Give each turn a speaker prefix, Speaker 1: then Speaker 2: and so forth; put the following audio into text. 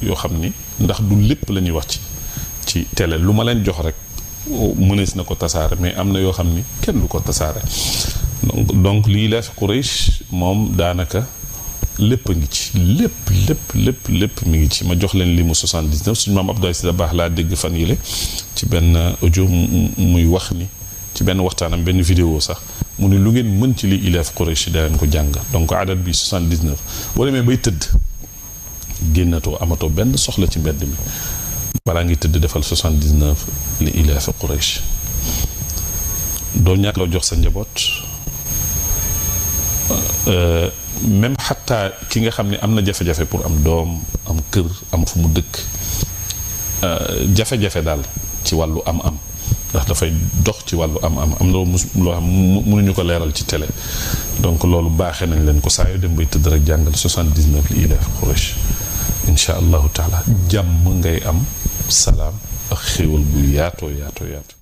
Speaker 1: yoo xam ni ndax du lépp la ñuy wax ci télé lu ma leen jox rek mënees na ko tasaare mais am na yoo xam ni kenn du ko tasaare donc li ilaafi Quraysh moom daanaka lépp a ngi ci lépp mi ngi ci ma jox leen li mu 79 suñu maam Abdoulaye Sy Dabakh laa dégg fan yile ci benn audio muy wax ni ci benn waxtaanam benn vidéo sax mu ne lu ngeen mën ci li ilaafi Quraysh da leen ko jàng donc adat bi 79 boo demee bay tëdd génnatoo amatoo benn soxla ci mbedd mi balaa ngi tëdd defal 79 li ilaafi Quraysh doo ñàkk loo jox sa njaboot même xataa ki nga xam ne am na jafe-jafe pour am doom am kër am fu mu dëkk jafe-jafe daal ci wàllu am-am ndax dafay dox ci wàllu am-am am na loo xam mënuñu ko leeral ci télé donc loolu baaxee nañ leen ko saa yoo dem bay tëdd rek jàngal 79 li ilaafi Quraysh incha allahu taala jàmm ngay am salaam ak xéewal bu yaatoo